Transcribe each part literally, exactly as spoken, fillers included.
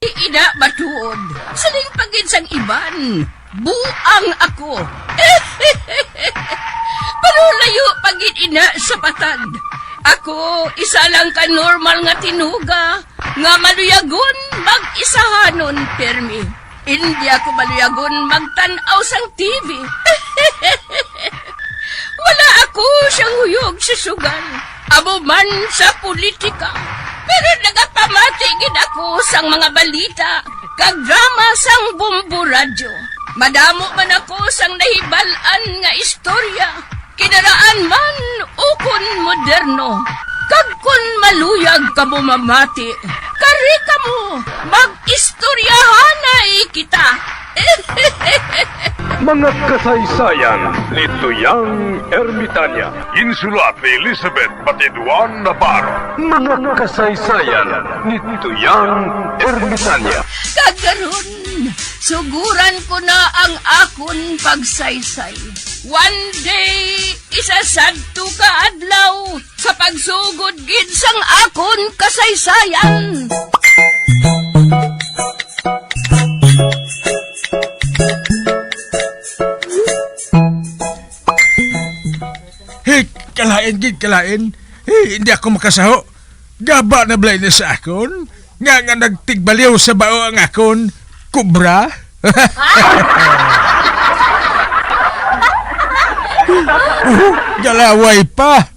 Ina matuod, siling pa gid sang iban, buang ako. Pero layo pa gid ina sa patag. Ako, isa lang ka normal nga tinuga nga maluyagon mag-isahanon pirmi. Indi ako maluyagon magtan-aw sang T V. Wala ako siyang huyog sa sugal, amo man sa politika. Pero nagapamati gid ako sang mga balita kag drama sang Bombo Radyo. Madamo man ako sang nahibal-an nga istorya, kinaraan man ukon moderno. Kag kon maluyag kamo mamati, kari kamo, mag-istoryahanay kita. Mga kasaysayan ni Tuyang Ermitanya. Ginsulat ni Elizabeth Batiduan Navarro. Mga kasaysayan ni Tuyang Ermitanya. Kag karon, suguran ko na ang akon pagsaysay. One day, isa sadto ka adlaw, sa pagsugod gid sang akon kasaysayan. Hey, kalain gid, kalain. Hey, hindi ako makasaho. Gaba na balay ni sa akon. Nga, nga nagtigbaliw sa bao ang akon kubra. Oh, galaway pa.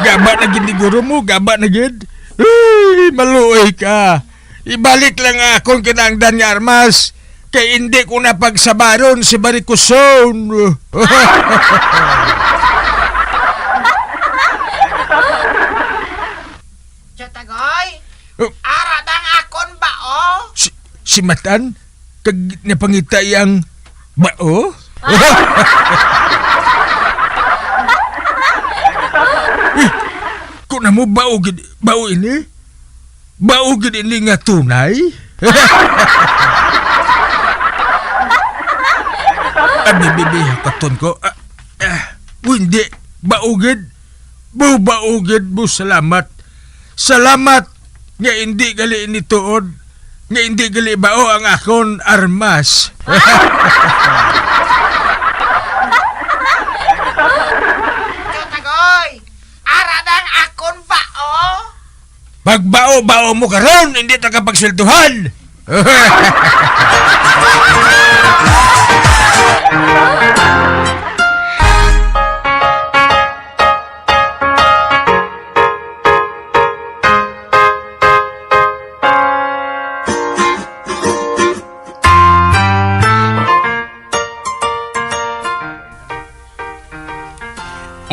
Gaba na gid ni guro mo, gaba na gid. Uy, maluoy ka. Ibalik lang akong kinahanglan nga armas, kay indi ko na pagsabaron si Barikuson. Chatagoy, Oh. Ara bang akon bao? Si, si Matan? Kag napangita iyang bao? Eh, kung amo bao gid, bao ini? Bao gid ini nga tunay? Abi, bibi, katon ko. Ah, ah, hindi. Bao gid. Bao, bao gid mo. Salamat. Salamat nga hindi gali ini tuod, nga hindi gali bao ang akon armas. Chatagoy, ara na ang akon bao. Magbao-bao mo karon, hindi ta ka pagsweldohan.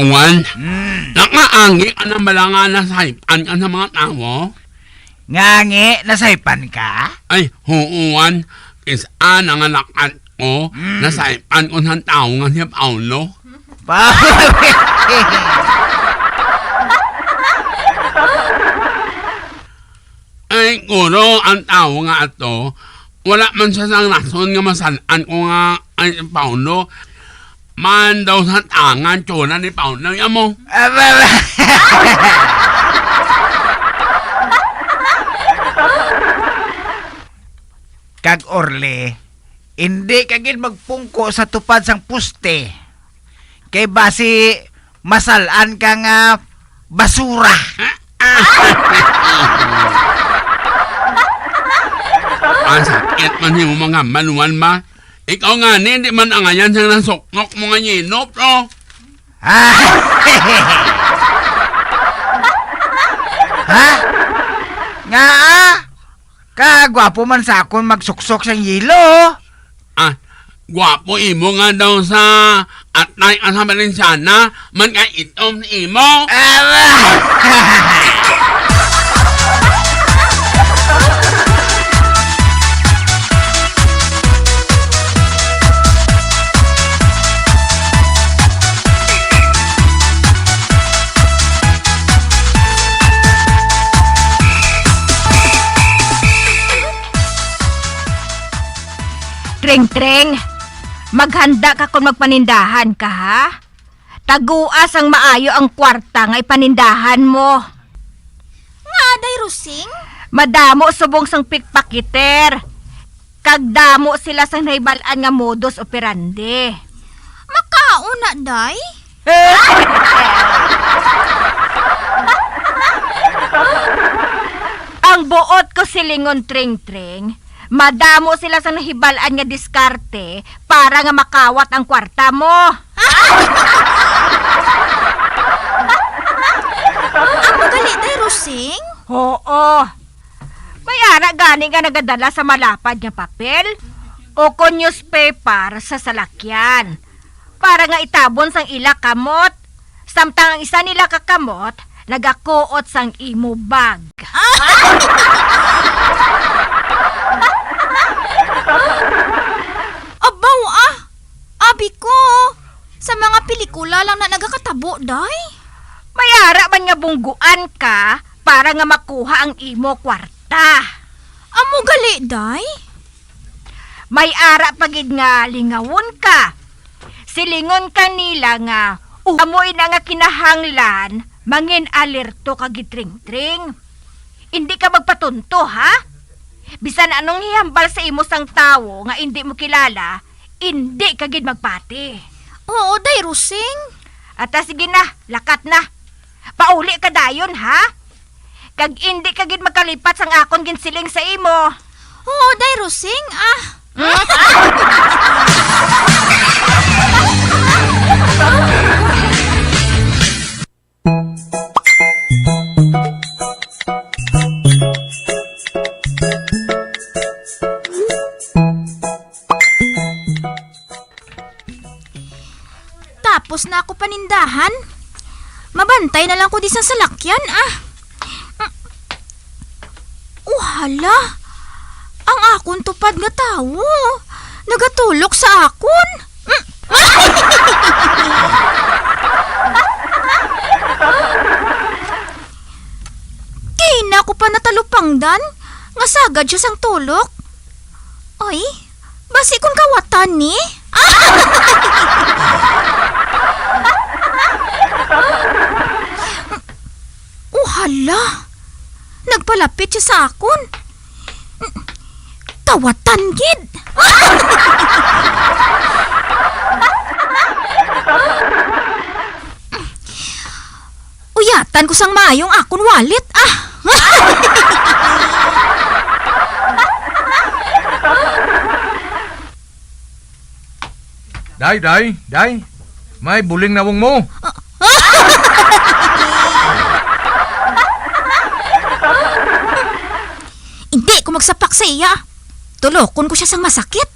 Uwan, Mm. Nakaangi ka na bala nga nasaypan ka sa mga tawo? Ngangi, nasaypan ka? Ay, huuan. Kis-a na nga lakat ko, Mm. nasaypan ko sang tawo nga si Paulo. Pa- Ay, guro, ang tawo nga ato, wala man siya sang rason nga masal-an ko nga ay Paulo. Man daw sa tangan, tsura ni Paulo, ya mo. Aba, ba. Kag Orly, indi ka gid magpungko sa tupad sang poste. Kay basi masal-an ka nga basura. Ang sakit man nimo, mga manuan ba? Ikaw nga ni, di man angayan sang nasuknok mo nga yinop, no? Ha? Ha? Nga, ah? Kagwapo man sa akon magsuksok sang yelo. Ah, gwapo imo nga daw sa atay ka sa Valenciana, man kay itom ni imo. Ah, Tring-tring, maghanda ka kon magpanindahan ka, ha? Tagua sang maayo ang kwarta nga ipanindahan mo. Rosing? Madamo subong sang pickpocketer. Kag damo sila sang nahibal-an nga modus operandi. Makaon na, day? Ang buot ko, silingon, Tring-tring, madamo sila sang nahibal-an nga diskarte para nga makawat ang kwarta mo. Amo gali, day Rosing? Oo. May ara gani nga nagadala sa malapad nga papel o kon newspaper sa salakyan para nga itabon sang ila kamot, samtang ang isa nila ka kamot nagakuot sang imo bag. Abaw, ah! Abi ko, sa mga pelikula lang na nagakatabo, day? May ara man nga bungguan ka para nga makuha ang imo kwarta. Amo gali, day? May ara pa gid nga lingawon ka. Silingon ka nila nga, "Oh, amo ina nga kinahanglan, mangin-alerto ka gid, Tring-tring. Indi ka magpatunto, ha? Bisan anong ihambal sa imo sang tawo nga indi mo kilala, indi ka gid magpati." Oo, day Rosing. Ata, sige na, lakat na. Pauli ka dayon, ha? Kag indi ka gid magkalipat sang akon ginsiling sa imo. Oo, day Rosing, ah. Tapos na ako panindahan. Mabantay na lang ko di sa salakyan, ah. Oh, hala. Ang akon tupad nga tawo nagatulok sa akon. Di na ko pa natalupangdan nga sagad siya sang tulok. Oy, basi kon kawatan ni? Oh, hala. Nagpalapit siya sa akon. Kawatan gid. Uyatan ko sang maayo ang akon wallet, ah. Day, day, day. May buling nawong mo. Hindi ko magsapak sa iya. Tulokon ko siya sang masakit.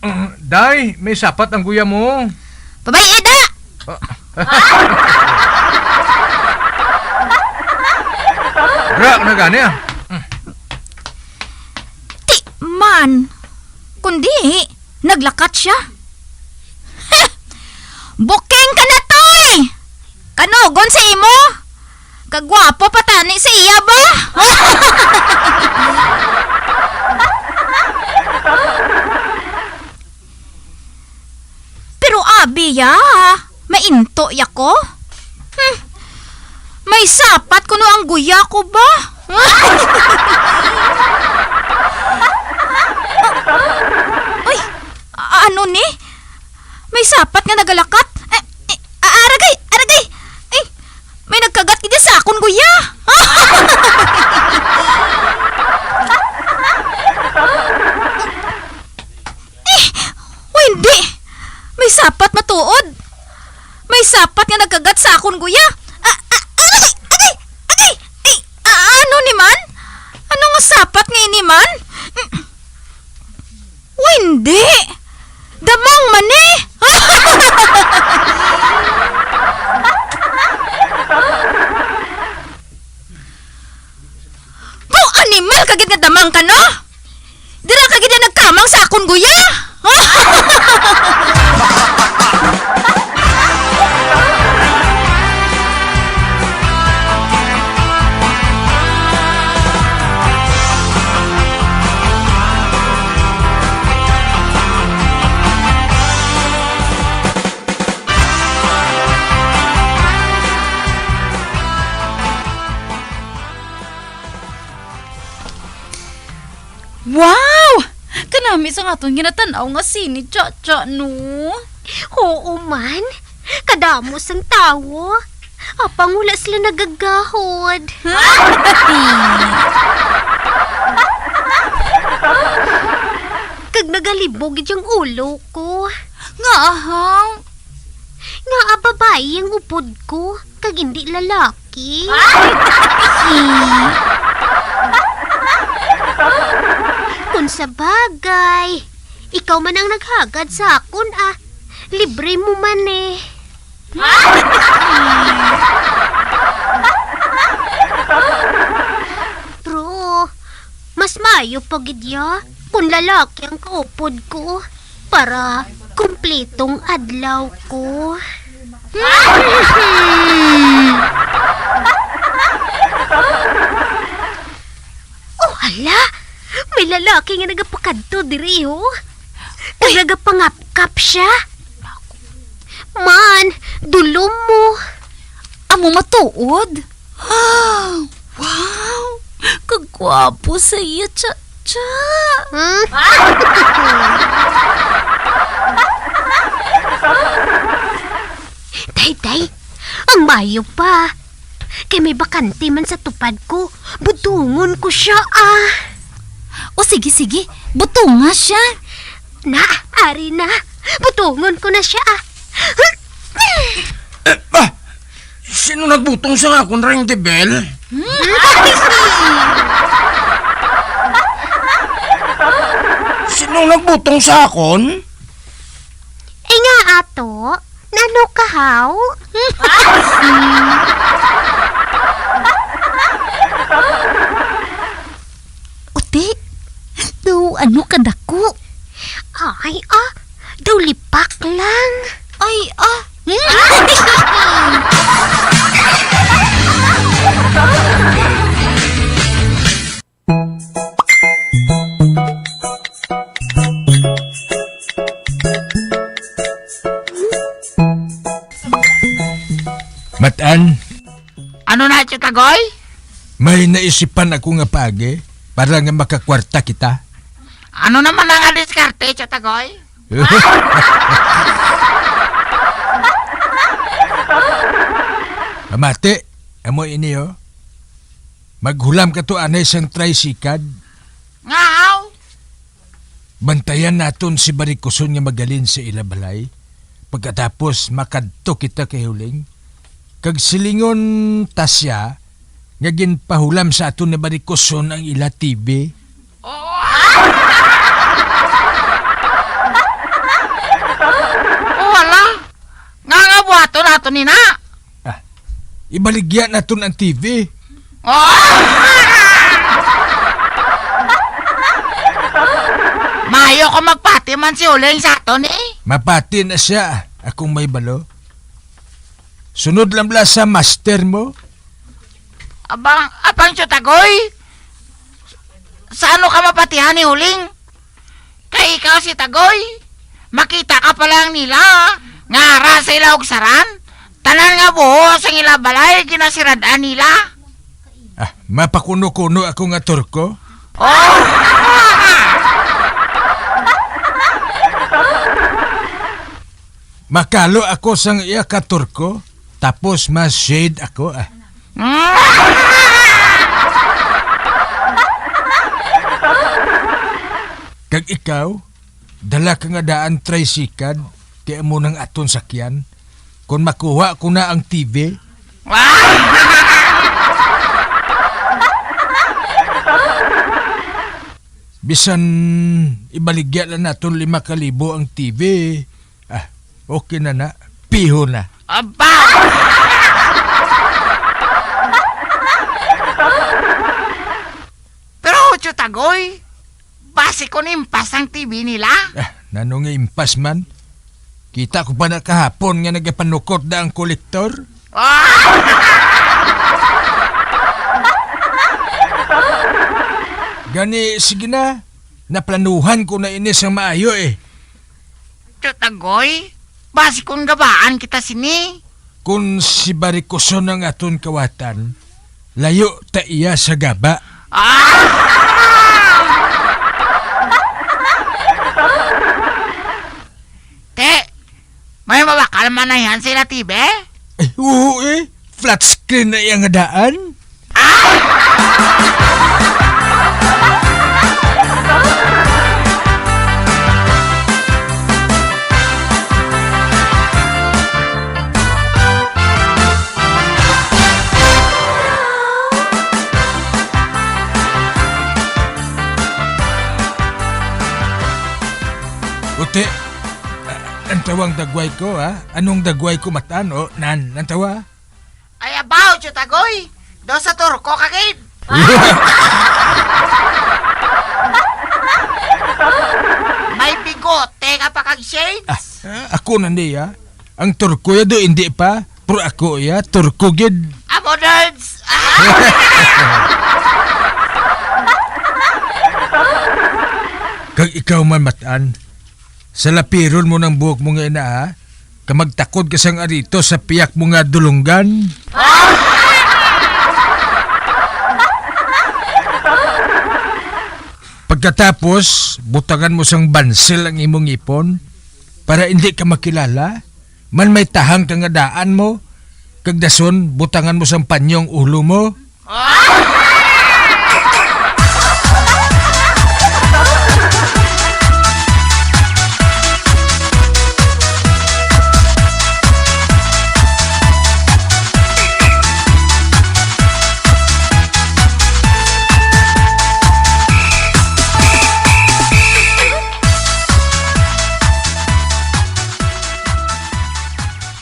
Uh, day, may sapat ang guya mo. Pabay-i da! Ah. Bra na gani, ah. Ti man, kundi naglakat siya. Heh! Buking ka na, toy! Kanugon sa imo? Kagwapo pa tani sa iya ba? Pero abi ya, mainto ya ko. Hmm. May sapat kuno ang guya ko ba? Ay, a-, ano ni? May sapat nga nagalakat? Eh, eh, a-, aragay, aragay. Ay, may nagkagat gid sa akon guya. Eh, o hindi. May sapat matuod. May sapat nga nagkagat sa akon guya. Ah, ah, agay, agay, agay. Ay, ah, ano ni man? Ano nga sapat nga ini man? O hindi. Damang man ni. Kung animal ka gid nga damang ka, no? Dira ka gid nagkamang sa akon guya. Wow! Kanami sang aton ginatan-aw nga sine, Cha-cha, no? Oo man. Kadamo sang tawo. Apang wala sila nagagahod. Kag nagalibog gid ang ulo ko. Ngaa, haw? Ngaa babayi ang upod ko, kag indi lalaki? Kung sa bagay, ikaw man ang naghagad sa akon, ah. Libre mo man, eh. Pero, mas maayo pa gid ya kung lalaki ang kaupod ko para kumplitong adlaw ko. Oh, hala! May lalaki nga nagapakadto diri, oh. Uy! Nagapangapkap siya. Man, dulom mo. Amo matuod? Wow! Kagwapo sa iya, Cha-cha. Hmm? Day, day, ang maayo pa. Kay may bakante man sa tupad ko. Butongon ko siya, ah. O sige, sige. Butonga siya. Na, ari na. Butongon ko na siya, ah. Eh, ah! Sino nagbutong sa akon, Ring the Bell? Sino nagbutong sa akon? Eh, nga ato, nano ka, haw? Uti, daw ano kadako? Ay, ah, daw lipak lang. Ay, ah. Matan, Ano na, Tio Tagoy? May naisipan ako nga paagi para nga makakwarta kita. Ano naman ang diskarte, Tio Tagoy? Pamati, amo ini, oh. Maghulam ka to anay sang tricycle. Nga, haw? Bantayan naton si Barikuson nga magalin sa ila balay. Pagkatapos, makadto kita kay Huling. Kag silingon ta siya nga ginpahulam sa aton ni Barikuson ang ila T V. Oh, hala. Nga nga buhaton naton ni na? Ah, ibaligya naton ang T V. Oh! Maayo kung magpati man si Huling sa aton, eh. Mapati na siya, akong may balo. Sunod lang bala sa master mo. Abang, abang, Tio Tagoy. Sa ano ka mapatihan ni Huling? Kay ikaw si Tagoy, makita ka pa lang nila nga ara sa ila og saran, tanan nga buho sang ila balay ginasirad-an nila. Ah, mapakuno-kuno ako nga turko? Oh! Makalo ako sang iya ka turko, tapos ma-shade ako, ah. Kag ikaw, dala ka nga daan tricycle, kay amo nang aton sakyan. Kon makuha ko na ang T V. Bisan ibaligya lang naton lima ka libo ang T V, ah, okay na na. Piho na. Aba! Pero, Tio Tagoy, basi kon impas ang T V nila? Ah, nano nga impas man? Kita ko pa na kahapon nga nagapanukot na ang kolektor. Ah! Gani, sige na. Naplanuhan ko na ini sang maayo, eh. Tio Tagoy, basi kon gabaan kita sini. Kon si Barikuson ang aton kawatan, layo ta iya sa gaba. Ah! Tamanayhan sila, T V? Ay, oo eh. Flat screen na iya nga daan. Uti, ah, ang tawang dagway ko, ha? Anong dagway ko matan, o, nan, nan tawa? Ay, abaw, Chutagoy! Do sa Turko ka, kid! May bigote ka pa kag shades? Ah, ah, ako na niya. Ang Turko ya do, hindi pa. Pero ako ya, Turko gid. Amo, nerds! Kag ikaw man, Matan, salapiron mo nang buhok mo nga ina, ha? Ka magtakod ka sang arito sa piyak mo nga dulunggan. Pagkatapos, butangan mo sang bansil ang imong ngipon para hindi ka makilala. Man may tahang ka nga daan mo, kag dason butangan mo sang panyo ang ulo mo.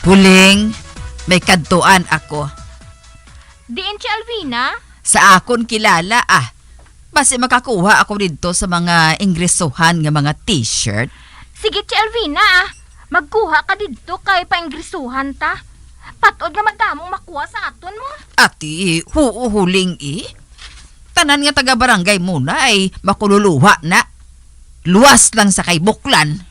Huling, may kadtuan ako. Diin si Alvina? Sa akon kilala, ah. Basi makakuha ako didto sa mga ingresohan nga mga t-shirt. Sige, Chi Alvina, ah. Magkuha ka didto kay paingresohan ta. Patod nga madamong makuha sa aton mo. Ati, huo, Huling, eh. Tanan nga taga-barangay mo na ay makululuha na. Luwas lang sa kay Buklan.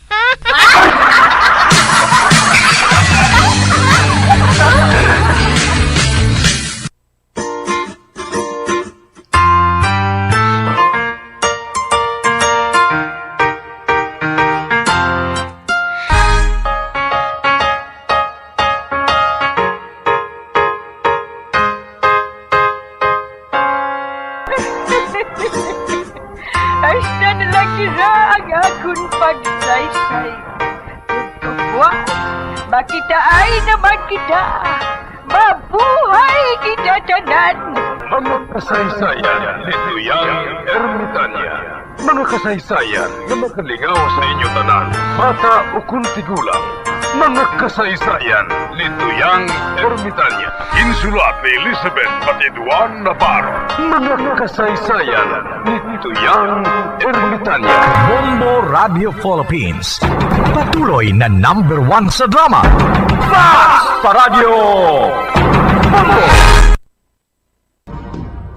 Hasta na lang dira ang akon pagsaysay. Tugtugwa, makitaay naman kita. Mabuhay kita tanan! Mga kasaysayan ni Tuyang Ermitanya. Mga kasaysayan nga makalingaw sa inyo tanan, bata ukon tigulang. Mga kasaysayan ni Tuyang Ermitanya. Insulat ni Elizabeth Patiduan Navarro. Mga kasaysayan ni Tuyang Ermitanya. Bombo Radio Philippines. Patuloy na number one sa drama. Fast Paradyo! Bombo!